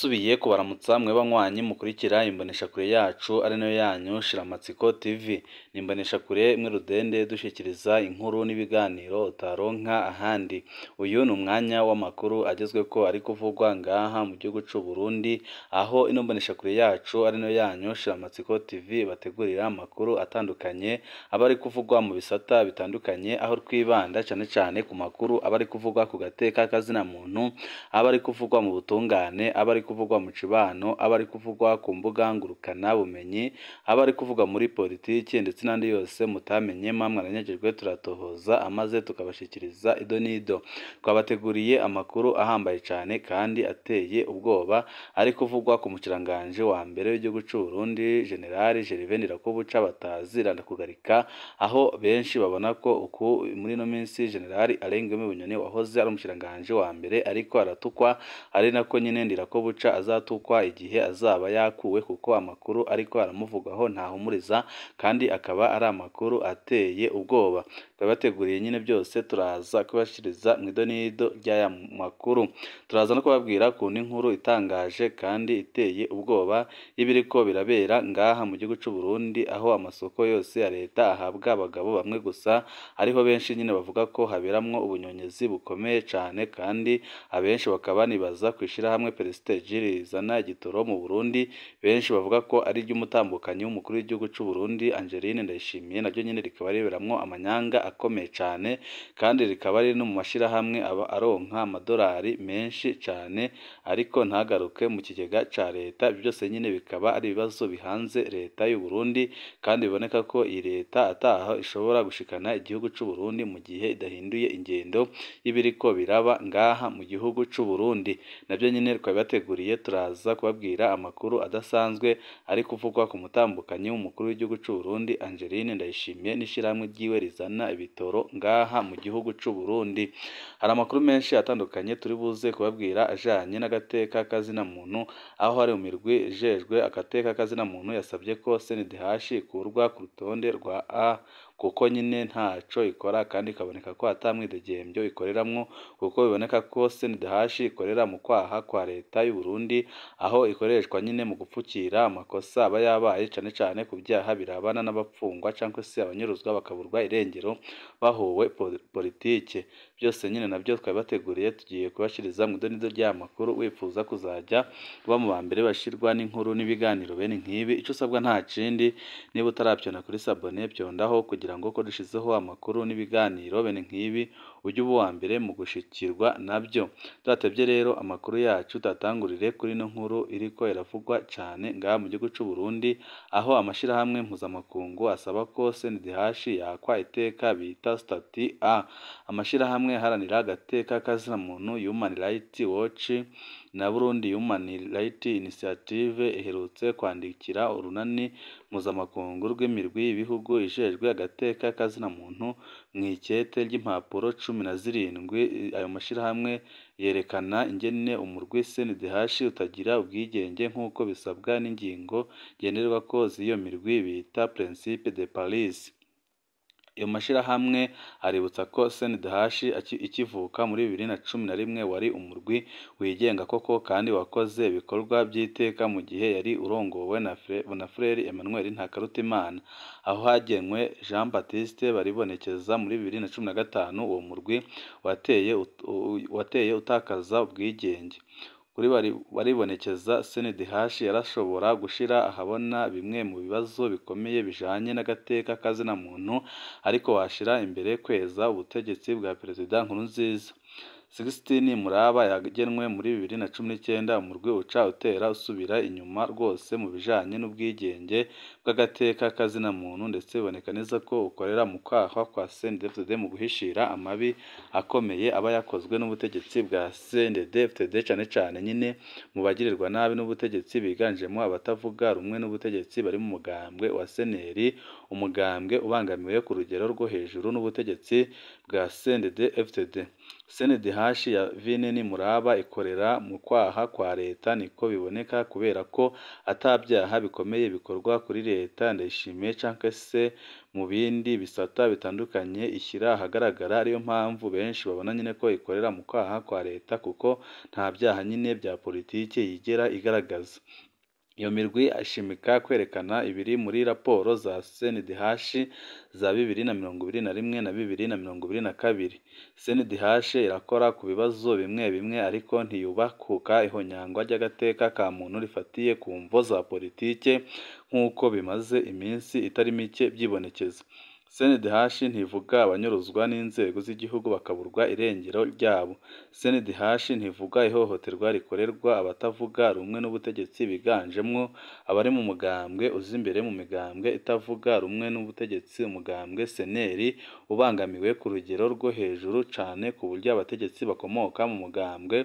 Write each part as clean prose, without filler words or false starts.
Ndasubiye kubaramutsa mwe banywanyi mukurikira imboneshakure yacu ari nayo yanyu Shiramatsiko TV. Ni imboneshakure imwe rudende dushikiriza inkuru n'ibiganiro utaronka ahandi. Uyu ni umwanya w'amakuru agezweko ari kuvugwa ngaha mu gihugu c'u Burundi, aho ino mboneshakure yacu ari nayo yanyu Shiramatsiko TV bategurira amakuru atandukanye aba ari kuvugwa mu bisata bitandukanye, aho twibanda cane cane ku makuru aba ari kuvugwa ku gateka kazina muntu, aba ari kuvugwa mu butungane, aba ari kuvugwa mu cibano, aba ari kuvugwa ku mbuga ngurukana bumenyi, aba ari kuvugwa muri politiki ndetse n'andi yose mutamenye mwaranyagijwe turatohoza amaze tukabashikiriza ido n'ido. Twabateguriye amakuru ahambaye cane kandi ateye ubwoba ari kuvugwa ku mushikiranganje wa mbere w'igihugu c'u Burundi General Gervais Ndirakobuca batazira Ndakugarika, aho benshi babona ko uku muri ino minsi General Alain Guillaume Bunyoni wahoze ari umushikiranganje wa mbere ariko aratukwa, ari nako nyine Ndirakobuca azatukwa igihe azaba yakuwe, kuko amakuru ariko aramuvugwaho ntahumuriza kandi akaba ari amakuru ateye ubwoba. Twabateguriye nyine byose turaza kubashikiriza mu ido n'ido ry'aya makuru. Turaza no kubabwira ku n'inkuru itangaje kandi iteye ubwoba y'ibiriko birabera ngaha mu gihugu c'u Burundi, aho amasoko yose ya leta ahabwa abagabo bamwe gusa, ariho benshi nyine bavuga ko haberamwo ubunyonyezi bukomeye cane, kandi abenshi bakaba banibaza kw'ishirahamwe Prestige rizana igitoro mu Burundi, benshi bavuga ko ari iry'umutambukanyi w'umukuru w'igihugu c'u Burundi Angeline Ndayishimiye, naryo nyine rikaba riberamwo amanyanga akomeye cane, kandi rikaba riri no mu mashirahamwe aba aronka amadorari menshi cane ariko ntagaruke mu kigega ca leta. Ivyo byose nyine bikaba ari ibibazo bihanze leta y'u Burundi, kandi biboneka ko iyi leta ataho ishobora gushikana igihugu c'u Burundi mu gihe idahinduye ingendo y'ibiriko biraba ngaha mu gihugu c'u Burundi. Navyo nyine twabibateguriye, turaza kubabwira amakuru adasanzwe ari kuvugwa ku mutambukanyi w'umukuru w'igihugu c'u Burundi Angeline Ndayishimiye n'ishirahamwe ryiwe rizana ibitoro ngaha mu gihugu c'u Burundi. Hari amakuru menshi atandukanye turi buze kubabwira ajanye n'agateka kazina muntu, aho hari imirwi ijejwe agateka kazina muntu yasabye ko CNDH ikurwa ku rutonde rwa A kuko nyine ntaco ikora kandi ikaboneka ko ata mwidegemvyo ikoreramwo, kuko biboneka ko CNDH ikorera mu kwaha kwa leta y'u Burundi, aho ikoreshwa nyine mu gupfukira amakosa aba yabaye cane cane ku vyaha birabana n'abapfungwa canke se abanyuruzwa bakaburwa irengero bahowe politike. Byose nyine navyo twabibateguriye, tugiye kubashiriza mu idonido ry'aya makuru. Wifuza kuzaja uba mu ba mbere bashirwa n'inkuru n'ibiganiro bene nk'ibi, ico usabwa nta kindi, niba utaravyonda kuri sabone vyondaho kugira ngo ko dushizeho amakuru n'ibiganiro bene nk'ibi ujye uba uwa mbere mu gushikirwa navyo. Tudatevye rero amakuru yacu tatangurire kuri ino nkuru iriko iravugwa cane ngaha mu gihugu c'u Burundi, aho amashirahamwe mpuzamakungu asaba ko CNDH yakwa iteka bita statut A. Amashirahamwe aharanira agateka kazina muntu Human Rights Watch na Burundi Human Rights Initiative iherutse kwandikira urunani mpuzamakungu rw'imirwi y'ibihugu ijejwe agateka kazina muntu mw'ikete ry'impapuro 17. Ayo mashirahamwe yerekana ingene umurwi CNDH utagira ubwigenge nk'uko bisabwa n'ingingo ngenderwako z'iyo mirwi bita Principe de Paris. Ayo mashirahamwe aributsa ko CNDH ikivuka muri 2011 wari umurwi wigenga koko kandi wakoze ibikorwa vy'iteka mu gihe yari urongowe na Frere Emmanuel Ntakarutimana, aho hagenwe Jean Baptiste Baribonekeza muri 2015. Uwo murwi wateye utakaza ubwigenge. Kuri Baribonekeza, CNDH yarashobora gushira ahabona bimwe mu bibazo bikomeye bijanye n'agateka kazina muntu, ariko washira imbere kweza ubutegetsi bwa Perezida Nkurunziza. Sixtine Muraba yagenwe muri 2019, umurwi uca utera usubira inyuma rwose mu bijanye n'ubwigenge bw'agateka kazina muntu, ndetse biboneka neza ko ukorera mu kwaha kwa CNDD-FDD mu guhishira amabi akomeye aba yakozwe n'ubutegetsi bwa CNDD-FDD, cane cane nyine mu bagirirwa nabi n'ubutegetsi biganjemo abatavuga rumwe n'ubutegetsi bari mu mugambwe wa CNL, umugambwe ubangamiwe ku rugero rwo hejuru n'ubutegetsi bwa CNDD-FDD. CNDH CNDH ya Vineni Muraba ikorera mu kwaha kwa leta niko biboneka, kubera ko atabyaha bikomeye bikorwa kuri leta Ndayishimiye canke se mu bindi bisata bitandukanye ishyira ahagaragara. Ariyo mpamvu benshi babona nyine ko ikorera mu kwaha kwa leta, kuko nta byaha nyine bya politike yigera igaragaza. Iyo mirwi ashimika kwerekana ibiri muri raporo za CNDH za 2021 na 2022. CNDH irakora ku bibazo bimwe bimwe, ariko ntiyubakuka ihonyangwa ry'agateka ka muntu rifatiye ku mvo za politike nk'uko bimaze iminsi itari mike byibonekeza. CNDH ntivuga abanyuruzwa n'inzego z'igihugu bakaburwa irengero ryabo. CNDH ntivuga ihohoterwa rikorerwa abatavuga rumwe n'ubutegetsi biganjemwo abari mu mugambwe uza imbere mu migambwe itavuga rumwe n'ubutegetsi, umugambwe CNL ubangamiwe ku rugero rwo hejuru cane, ku buryo abategetsi bakomoka mu mugambwe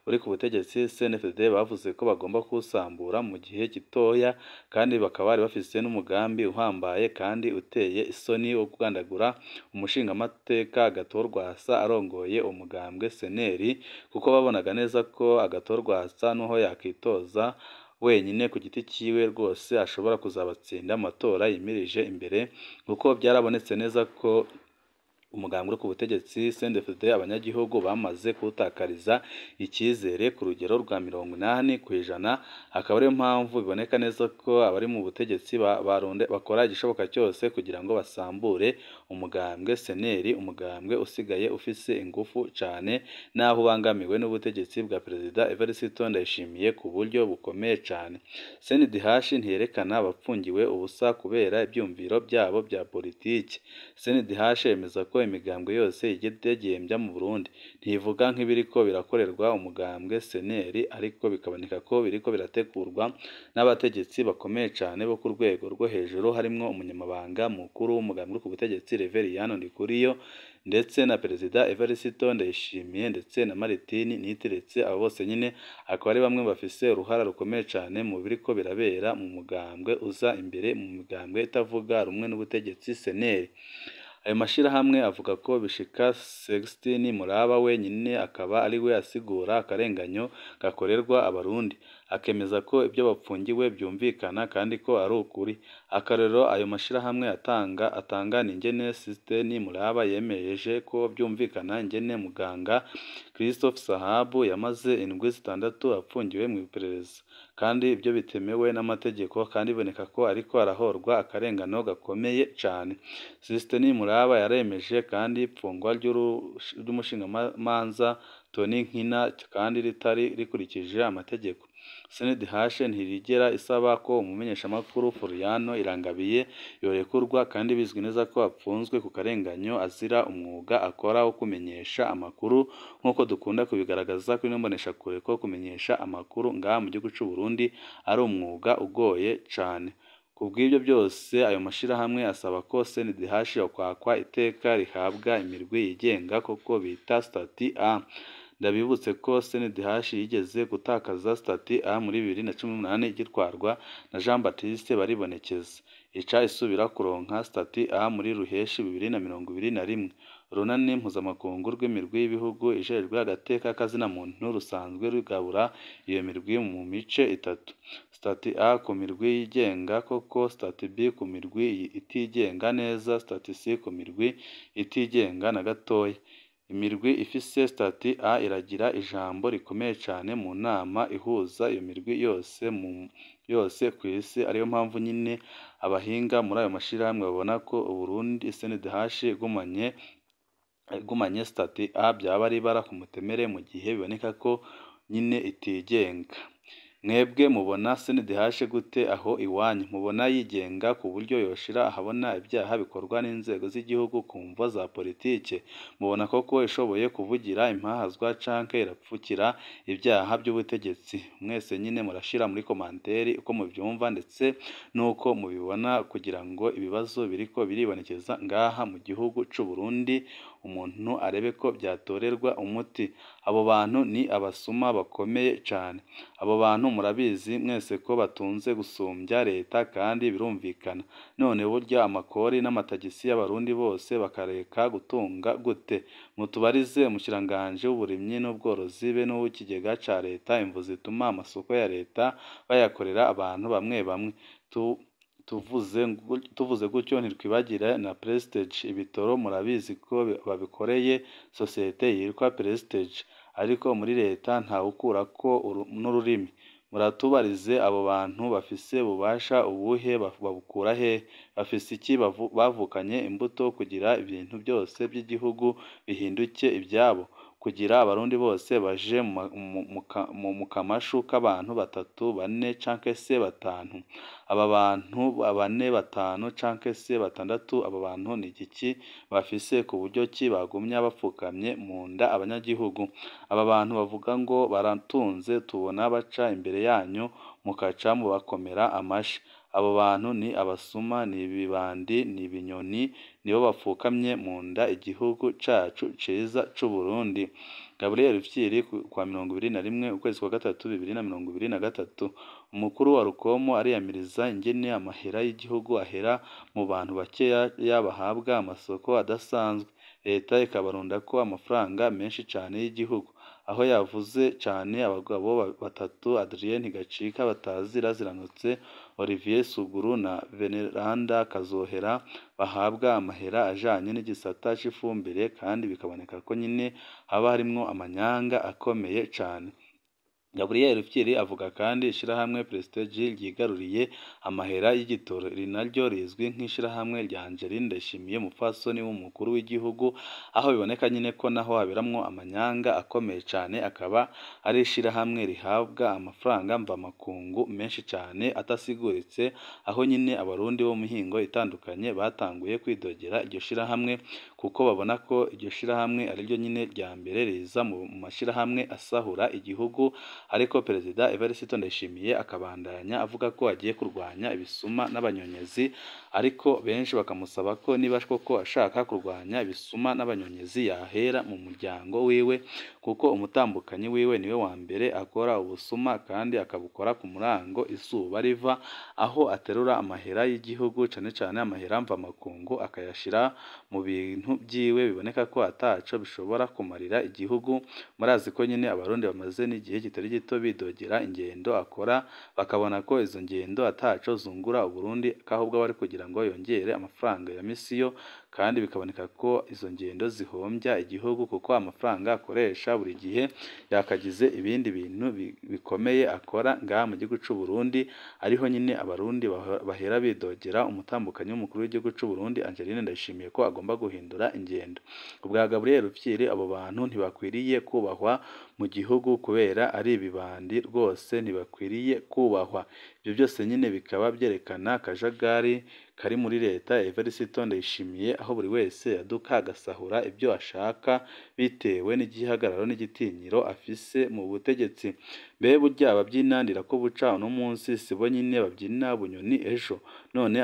uri ku butegetsi CNFD bavuze ko bagomba kuwusambura mu gihe gitoya, kandi bakaba bari bafise n'umugambi uhambaye kandi uteye isoni wo kugandagura umushingamateka Agathon Rwasa arongoye umugambwe CNL, kuko babonaga neza ko Agathon Rwasa n'uho yakwitoza wenyine ku giti ciwe rwose ashobora kuzabatsinda mu matora yimirije imbere, kuko byarabonetse neza ko umugambwe uri ku butegetsi CNDD-FDD abanyagihugu bamaze kuwutakariza icyizere ku rugero rwa 80%, akaba ariyo mpamvu biboneka neza ko abari mu butegetsi bakora igishoboka cyose kugira ngo basambure umugambwe CNL, umugambwe usigaye ufise ingufu cane naho ubangamiwe n'ubutegetsi bwa Perezida Evariste Ndayishimiye ku buryo bukomeye cane. CNDH ntiyerekana abapfungiwe ubusa kubera ibyumviro byabo bya politiki. CNDH yemeza ko imigambwe yose yidegembya mu Burundi, ntivuga nk'ibiriko birakorerwa umugambwe CNL, ariko bikaboneka ko biriko birategurwa n'abategetsi bakomeye cane bo ku rwego rwo hejuru, harimwo umunyamabanga mukuru w'umugambwe uri ku butegetsi Reveriyano Ndikuriyo, ndetse na Perezida Evariste Ndayishimiye, ndetse na Martine Niteretse. Abo bose nyine akaba ari bamwe bafise uruhara rukomeye cane mu biriko birabera mu mugambwe uza imbere mu migambwe itavuga rumwe n'ubutegetsi CNL. Ayo mashirahamwe avuga ko bishika Sextine Muraba wenyine akaba ari we asigura akarenganyo gakorerwa Abarundi, akemeza ko ibyo bapfungiwe byumvikana kandi ko ari ukuri. Akarorero ayo mashirahamwe atanga ni ingene Sixtine Muraba yemeje ko byumvikana ingene muganga Christophe Sahabu yamaze indwi 6 apfungiwe mu iperereza, kandi ibyo bitemewe n'amategeko, kandi biboneka ko ariko arahorwa akarengano gakomeye cane. Sixtine Muraba yaremeje kandi ipfungwa ry'umushingamanza Tony Nkina kandi ritari rikurikije amategeko. CNDH ntirigera isaba ko umumenyeshamakuru Floriano Irangabiye yorekurwa, kandi bizwi neza ko apfunzwe ku karenganyo azira umwuga akora wo kumenyesha amakuru, nk'uko dukunda kubigaragaza kuri ino mboneshakure ko kumenyesha amakuru ngaha mu gihugu c'u Burundi ari umwuga ugoye cane. Kubw'ibyo byose ayo mashirahamwe asaba ko CNDH yokwakwa iteka rihabwa imirwi yigenga koko bita statut A. Ndabibutse ko CNDH yigeze gutakaza statut A muri 2018 igitwarwa na Jean Baptiste Baribonekeza, ica isubira kuronka statut A muri Ruheshi 2021. Urunani mpuzamakungu rw'imirwi y'ibihugu ijejwe agateka k'azina muntu rusanzwe rugabura iyo mirwi mu mice itatu: statut A ku mirwi yigenga koko, statut B ku mirwi itigenga neza, statut C ku mirwi itigenga na gatoya. Imirwi ifise statut A iragira ijambo rikomeye cane mu nama ihuza iyo mirwi yose kw'isi, ariyo mpamvu nyine abahinga muri ayo mashirahamwe babona ko Uburundi CNDH igumanye statut A byaba ari ibara ku mutemere mu gihe biboneka ko nyine itigenga. Mwebwe mubona CNDH gute aho iwanyu? Mubona yigenga ku buryo yoshira ahabona ibyaha bikorwa n'inzego z'igihugu ku mvo za politike? Mubona koko ishoboye kuvugira impahazwa canke irapfukira ibyaha by'ubutegetsi? Mwese nyine murashira muri komanteri uko mubyumva ndetse n'uko mubibona, kugira ngo ibibazo biriko biribonekeza ngaha mu gihugu c'u Burundi umuntu arebe ko byatorerwa umuti. Abo bantu ni abasuma bakomeye cane. Abo bantu bantu murabizi mwese ko batunze gusumbya leta kandi birumvikana. None burya amakori n'amatagisi y'abarundi bose bakareka gutunga gute? Mutubarize umushikiranganji w'uburimyi n'ubworozi be n'uw'ikigega ca leta imvo zituma amasoko ya leta bayakorera abantu bamwe bamwe. Tuvuze gutyo ntitwibagira na Prestige. Ibitoro murabizi ko babikoreye sosiyete yitwa Prestige, ariko muri leta ntawukurako n'ururimi. Muratubarize abo bantu bafise ububasha ubuhe, babukura hehe? Bafise iki bavukanye imbuto kugira ibintu byose by'igihugu bihinduke ibyabo? Kugira abarundi bose baje mu kamashu k'abantu batatu, bane canke se batanu. Aba bantu bane, batanu canke se batandatu, abo bantu ni igiki bafise ku buryo ki bagumya bapfukamye mu nda abanyagihugu? Aba bantu bavuga ngo baratunze tubona baca imbere yanyu mukaca mubakomera amashi. Abo bantu ni abasuma, ni ibibandi, ni ibinyoni, nibo bapfukamye mu nda igihugu cacu ciza c'Uburundi. Gabriel Rufyiri kwa 21 ukwezi kwa gatatu 2023. Umukuru wa Rukomo ariyamiriza ingene amahera y'igihugu ahera mu bantu bakeya bahabwa amasoko adasanzwe, leta ikabarundako amafaranga menshi cane y'igihugu. Aho yavuze cane abagabo batatu Adrien Ntigacika batazira Ziranotse, Olivier Suguru na Veneranda Kazohera bahabwa amahera ajanye n'igisata c'ifumbire kandi bikaboneka ko nyine haba harimwo amanyanga akomeye cane. Gabriel Rufyiri avuga kandi ishirahamwe Prestige ryigaruriye amahera y'igitoro, iri naryo rizwi nk'ishirahamwe rya Angeline Ndayishimiye umupfasoni w'umukuru w'igihugu, aho biboneka nyine ko naho haberamwo amanyanga akomeye cane, akaba ari ishirahamwe rihabwa amafaranga mvamakungu menshi cane atasiguritse, aho nyine abarundi bo mu mihingo itandukanye batanguye kwidogera iryo shirahamwe kuko babona ko iryo shirahamwe ariryo nyine rya mbere riza mu mashirahamwe asahura igihugu. Ariko Perezida Evariste Ndayishimiye akabandanya avuga ko agiye kurwanya ibisuma n'abanyonyezi, ariko benshi bakamusaba ko niba koko ashaka kurwanya ibisuma n'abanyonyezi yahera mu muryango wiwe, kuko umutambukanyi wiwe niwe wa mbere akora ubusuma kandi akabukora ku murango izuba riva, aho aterura amahera y'igihugu cane cane amahera mvamakungu akayashira mu bintu vyiwe biboneka ko ataco bishobora kumarira igihugu. Murazi ko nyine abarundi bamaze n'igihe kitari gito bidogera ingendo akora, bakabona ko izo ngendo ataco zungura Uburundi, ahubwo bari kugira ngo yongere amafaranga ya misiyo, kandi bikaboneka ko izo ngendo zihombya igihugu kuko amafaranga akoresha buri gihe yakagize ibindi bintu bikomeye akora ngaha mu gihugu c'u Burundi. Ariho nyine abarundi bahera bidogera umutambukanyi w'umukuru w'igihugu c'u Burundi Angeline Ndayishimiye ko agomba guhindura ingendo. Kubwa Gabriel Rufyiri, abo bantu ntibakwiriye kubahwa mu gihugu kubera ari ibibandi, rwose ntibakwiriye kubahwa. Ibyo byose nyine bikaba byerekana akajagari kari muri leta ya Evariste Ndayishimiye, aho buri wese yaduka agasahura ibyo ashaka bitewe n'igihagararo n'igitinyiro afise mu butegetsi. Mbe burya ababyina Ndirakobuca uno munsi sibo nyine babyina Bunyoni ejo? None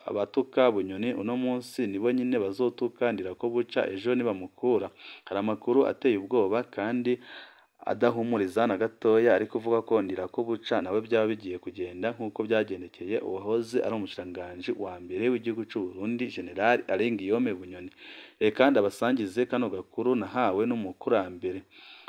abatuka Bunyoni uno munsi nibo nyine bazotuka Ndirakobuca ejo nibamukura. Hari amakuru ateye ubwoba kandi adahumuriza na gatoya, ariko uvuga ko Ndirakobuca nawe byaba bigiye kugenda nk'uko byagendekeye uwahoze ari umushikiranganji wa mbere w'igihugu c'u Burundi General Alain Guillaume Bunyoni. Reka ndabasangize kano gakuru nahawe n'umukurambere.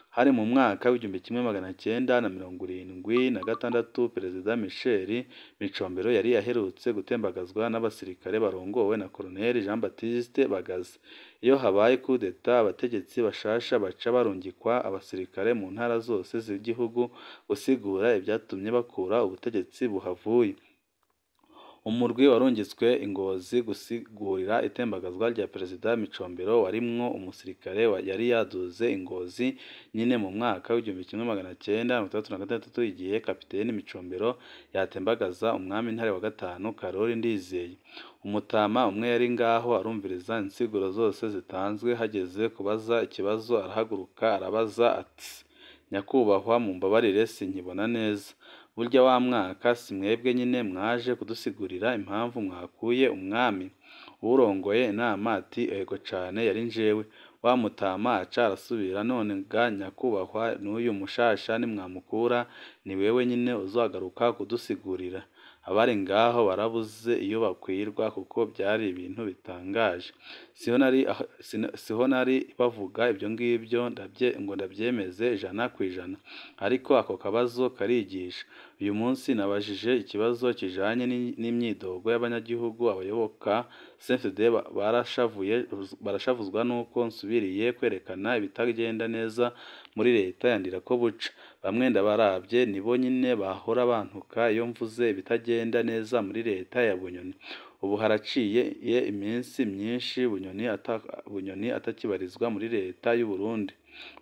Hari mu mwaka w'1976 Perezida Michel Micombero yari aherutse gutembagazwa n'abasirikare barongowe na Colonel Jean Baptiste Bagaza. Iyo habaye coup d'etat, abategetsi bashasha baca barungikwa abasirikare mu ntara zose z'igihugu gusigura ivyatumye bakura ubutegetsi buhavuye. Umurwi warungitswe i Ngozi gusigurira itembagazwa rya Perezida Micombero warimwo umusirikare yari yaduze i Ngozi nyine mu mwaka w'1966 igihe Kapiteni Micombero yatembagaza umwami Ntare wa gatanu Karoli Ndizeye. Umutama umwe yari ngaho arumviriza insiguro zose zitanzwe, hageze kubaza ikibazo arahaguruka arabaza ati: "Nyakubahwa mumbabarire sinkibona neza. Burya wa mwaka si mwebwe nyine mwaje kudusigurira impamvu mwakuye umwami?" Uwurongoye inama ati: "Ego cane yari jewe." Wa mutama aca arasubira, none ga nyakubahwa n'uyu mushasha nimwamukura ni wewe nyine uzagaruka kudusigurira. Abari ngaho barabuze iyo bakwirwa kuko byari ibintu bitangaje. Siho nari bavuga ibyo ngibyo ngo ndabyemeze 100%, ariko ako kabazo karigisha. Uyu munsi nabajije ikibazo kijanye n'imyidogo y'abanyagihugu. Abayoboka CNDD barashavuzwa nuko nsubiriye kwerekana ibitagenda neza muri leta ya Ndirakobuca. Bamwe ndabarabye nibo nyine bahora bantuka iyo mvuze ibitagenda neza muri leta ya Bunyoni. Ubu haraciye iminsi myinshi Bunyoni atakibarizwa muri leta y'u Burundi.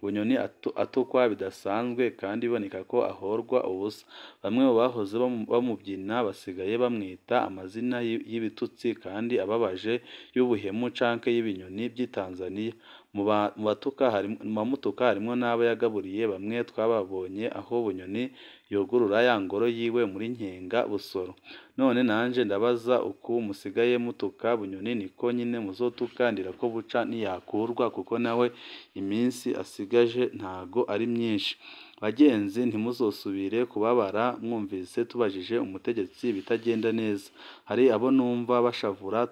Bunyoni atukwa bidasanzwe kandi biboneka ko ahorwa ubusa. Bamwe mu bahoze bamubyina basigaye bamwita amazina y'ibitutsi kandi ababaje y'ubuhemu canke y'ibinyoni by'i Tanzania. Mu bamutuka harimwo n'abo yagaburiye, bamwe twababonye aho Bunyoni yugurura ya ngoro yiwe muri Nkenga Busoro. None nanje ndabaza, uku musigaye mutuka Bunyoni niko nyine muzotuka Ndirakobuca niyakurwa, kuko nawe iminsi asigaje ntago ari myinshi. Bagenzi, ntimuzosubire kubabara mwumvise tubajije umutegetsi ibitagenda neza. Hari abo numva bashavura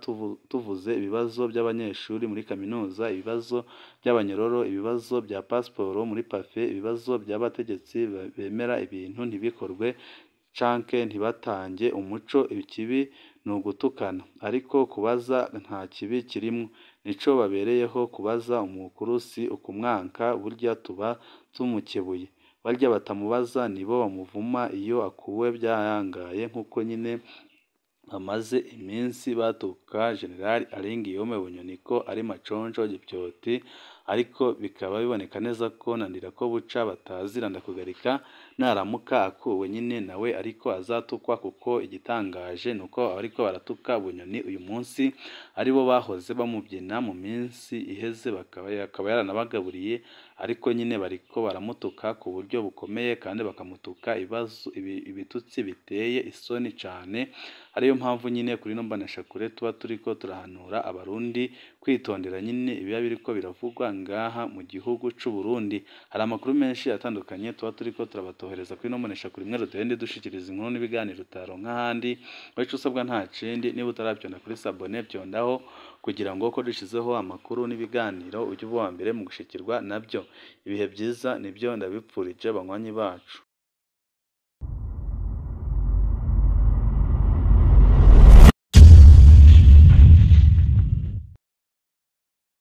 tuvuze ibibazo by'abanyeshuri muri kaminuza, ibibazo by'abanyororo, ibibazo bya pasiporo muri pafe, ibibazo by'abategetsi bemera ibintu ntibikorwe canke ntibatange umuco. Ikibi ni ugutukana, ariko kubaza nta kibi kirimwo, nico babereyeho. Kubaza umukuru si ukumwanka, burya tuba tumukebuye. Barya batamubaza nibo bamuvuma iyo akuwe byayangaye, nk'uko nyine bamaze iminsi batuka General Alain Guillaume Bunyoni ko ari maconco gipyoti, ariko bikaba biboneka neza ko na Ndirakobuca batazira Ndakugarika naramuka akuwe nyine nawe ariko azatukwa, kuko igitangaje nuko abariko baratuka Bunyoni uyu munsi aribo bahoze bamubyina mu minsi iheze, akaba yaranabagaburiye, ariko nyine bariko baramutuka ku buryo bukomeye kandi bakamutuka ibitutsi biteye isoni cane. Ariyo mpamvu nyine kuri ino mboneshakure tuba turiko turahanura abarundi kwitondera nyine ibiba biriko biravugwa ngaha mu gihugu c'u Burundi. Hari amakuru menshi atandukanye tuba turiko turabatohereza kuri ino mboneshakure imwe rudende dushikiriza inkuru n'ibiganiro utaronka ahandi. Ico usabwa nta kindi, niba utaravyonda kuri sabone vyondaho kugira ngo ko dushizeho amakuru n'ibiganiro ujye uba uwa mbere mu gushikirwa nabyo. Ibihe byiza nibyo ndabipfurije banywanyi bacu.